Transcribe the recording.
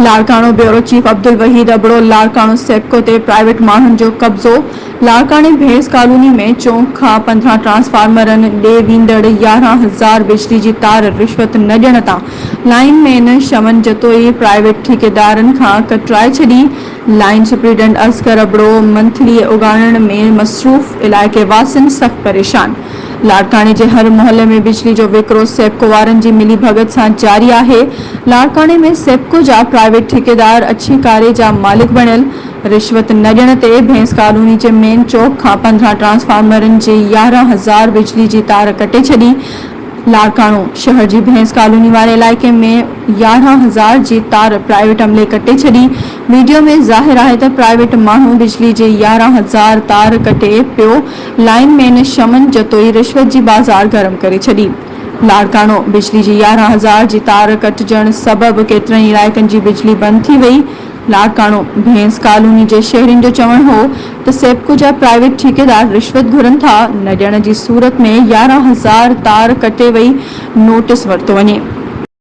Larkana, bureau chief Abdulwahid Abro, Larkana SEPCO تي private ماڻهن جو قبضو، لاڙڪاڻي ڀينس ڪالوني ۾ چونڪ کان 15 ٽرانسفارمرن ڏي ويندڙ 11,000 بجلي جي تار رشوت نه ڏيڻ تان lineman Shaman Jatoi private ٺيڪيدارن کان ڪٽرائي ڇڏي، line superintendent Asghar Abro monthly اڳاڙڻ ۾ مصروف، علائقي واسين سخت پريشان. لاڙڪاڻي جي هر محلي ۾ بجلي جو وڪرو سيپڪو وارن جي ملي ڀڳت سان جاري آهي، لاڙڪاڻي ۾ سيپڪو جا پرائيويٽ ٺيڪيدار اڇي ڪاري جا مالڪ بڻيل، رشوت نه ڏيڻ تي ڀينس ڪالوني جي مين چوڪ کان 15 ٽرانسفارمرن جي 11,000 بجلي جي تار ڪٽي ڇڏي، لاڙڪاڻو شهر جي ڀينس ڪالوني واري علائقي ۾ 11,000 جي تار پرائيويٽ عملي ڪٽي ڇڏي، ويڊيو ۾ ظاهر آهي ته پرائيويٽ ماڻهو بجلي جي 11,000 تار ڪٽي پيو، لائين مين شمن جتوئي رشوت جي بازار گرم ڪري ڇڏي. لاڙڪاڻو، بجلي جي 11,000 جي تار ڪٽجڻ سبب ڪيترن ئي علائقن جي بجلي بند ٿي وئي، لاڙڪاڻو، ڀينس ڪالوني جي شهرين جو چوڻ هو ته سيپڪو جا پرائيويٽ ٺيڪيدار رشوت گهرن ٿا، نه ڏيڻ جي صورت ۾ 11,000 تار ڪٽي وئي، نوٽيس ورتو وڃي.